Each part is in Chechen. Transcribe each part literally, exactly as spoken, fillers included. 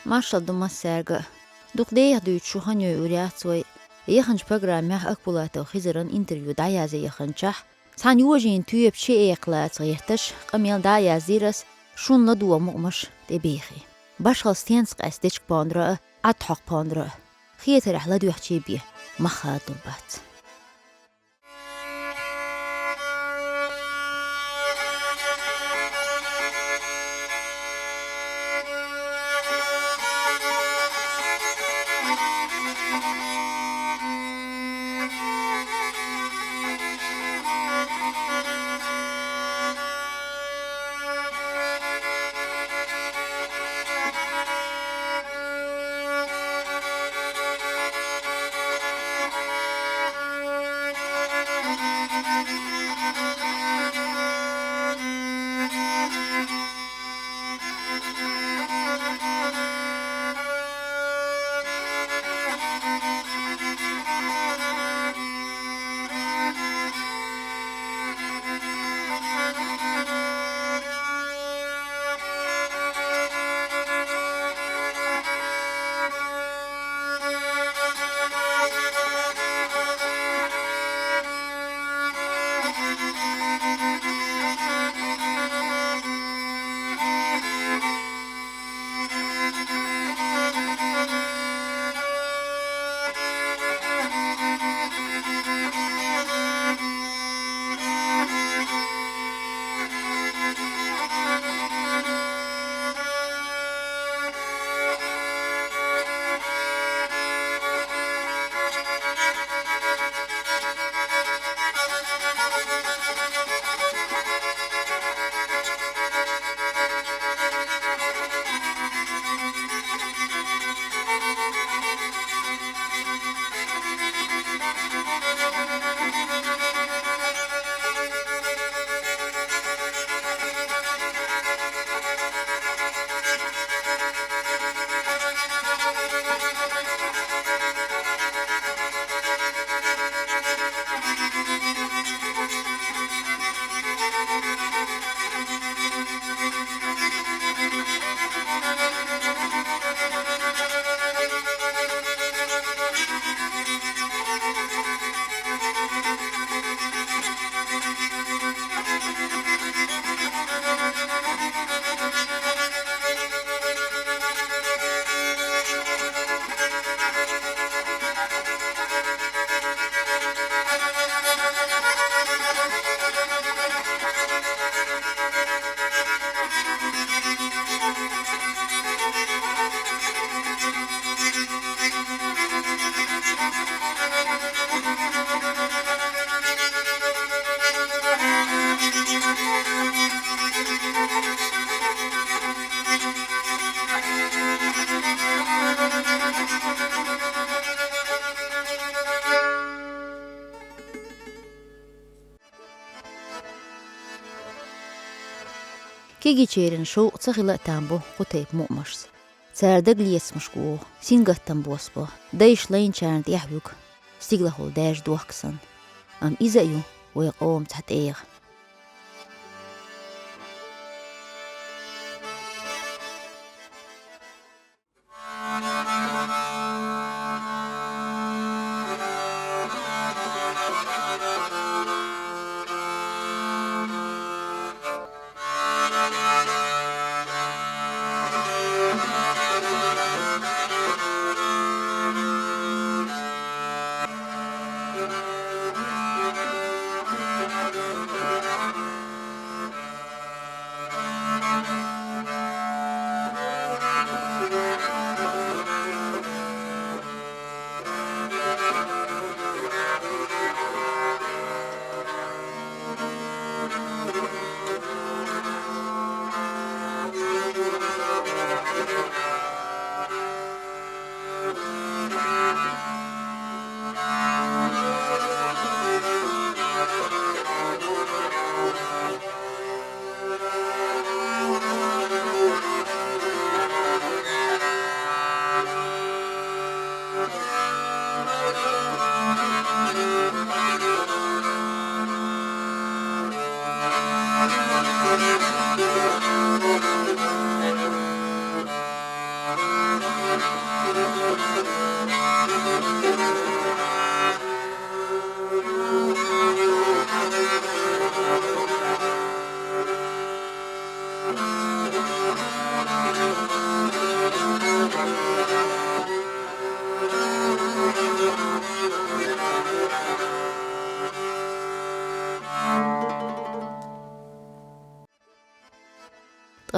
Маршал ду массаьрга а. Дукха дехьа дуьйцуш шу хан йойур яц вай. Яханчу программехь Акбулатов Хизаран интервью дӀаязъе яханчохь, цхьана йожийна тоьпан ши экха лаца гӀерташ, къамел дӀа а яздийра ас, шуна ладогӀа мукъамаш тӀебехий. Башхалла стенца къаьста дечка понро а, Ӏад хьокху понро а. Хетарехь ладоьгӀчий бен, мах хадалур бац. Кегийчеран шовкъ ца хила а там бу кху тайпа мукъамашца. Цара дагалецамаш гӀо, сингаттам босбо, дайша лайначарна тӀехь вуьгу, стигалахула даьржа дохка санна. Амма иза а ю вай къоман цхьа тӀегӀа.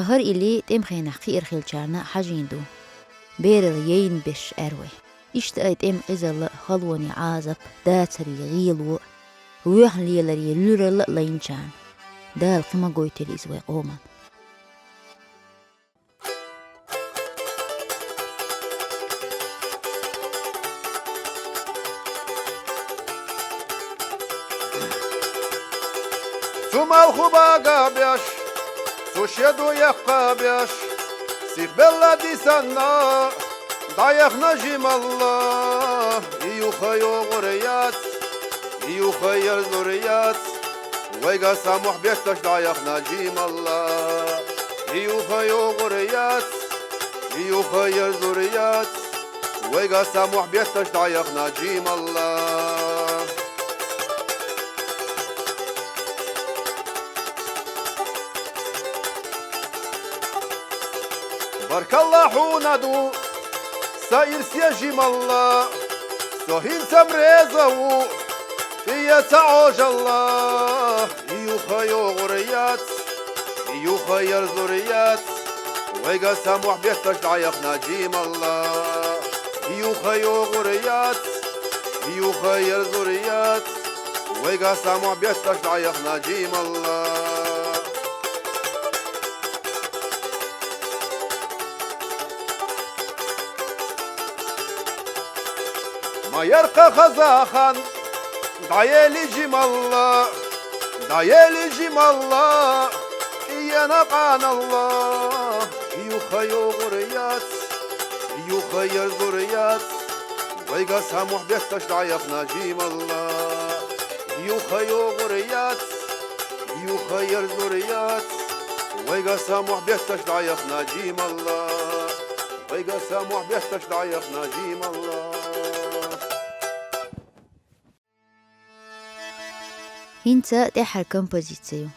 ХӀара илли тӀеман хенахь кхиар хиллачарна хьажийна ду. Бералла яйна беш аьлла вай. Иштта а тӀеман къизалла, халонийн Ӏазап, дацарийн гӀело, воьхна леларийн луьралла а лайначарна. Дала кхин ма гойтийла иза вай къоман. Цу малхо бага беш, цу шеду яккха беш, сихбелла дисанна, дӀаяхна жималла, и юха йогӀур яц, и юха ерзур яц, вайга са мохь бетташ дӀаяхна жималла, и юха йогӀур яц, и юха ерзур яц, вайга са мохь бетташ дӀаяхна жималла. Баркалла хьуна ду, сан ирсе жималла, со хӀинца-м реза ву, и я ца Ӏожалла, и юха йогӀур яц, и юха ерзур яц, вайга са мохь бетташ дӀаяхна жималла, и юха йогӀур яц, и юха ерзур яц, вайга са мохь бетташ дӀаяхна жималла. Ма яркъа хаза хан, дӀаели жималла, дӀаели жималла, кӀиена къаналла, юха йогӀур яц, юха ерзур яц, вайга са мохь бетташ дӀаяхна жималла, юха йогӀур яц, юха ерзур яц, вайга са мохь бетташ дӀаяхна жималла, вайга са мохь бетташ дӀаяхна жималла. ХӀинца тӀаьххьара композици ю.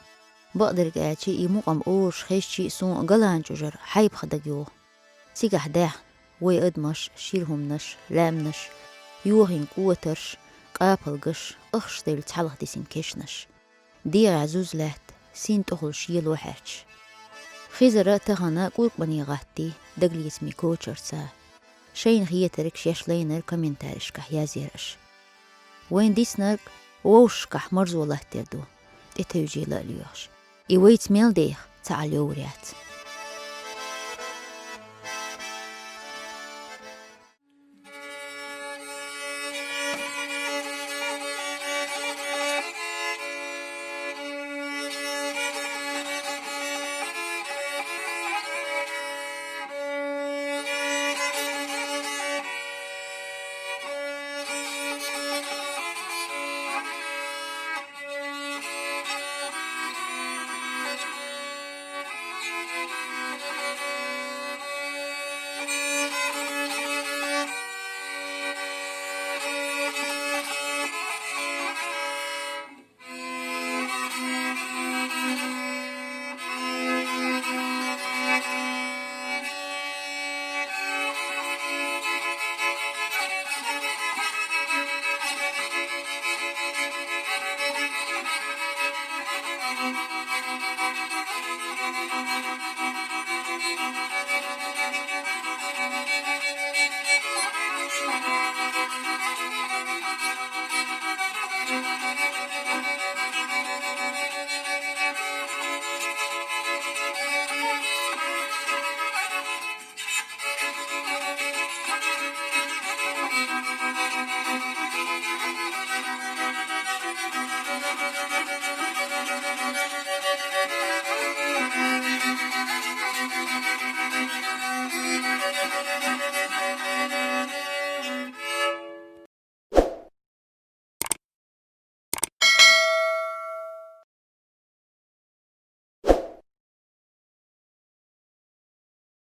Бакъдерг аьлча, и мукъам олуш хезча а, суна ГаланчӀожара «Хьайбах» дага йогӀу. Цигахь даьхна вай адамаш, шира хӀуманаш, лаьмнаш, йохийна кӀотарш, къапалгаш, ахча делла цхьалха дисина кешнаш. ДегӀехь зуза лаьтта, син тӀехула шело хьаьрчаш. Хизара тахана кӀуркӀмане гӀаттий, дагалецамийн кочарца. Шайна хетарг шаьш лайнарг комментаришкахь язъяра аша. Вайна диснарг вовшашкахь марзо латтор ду, тӀетевжийла а лоьхуш. И вайца мел деха ца Ӏалайовр яц.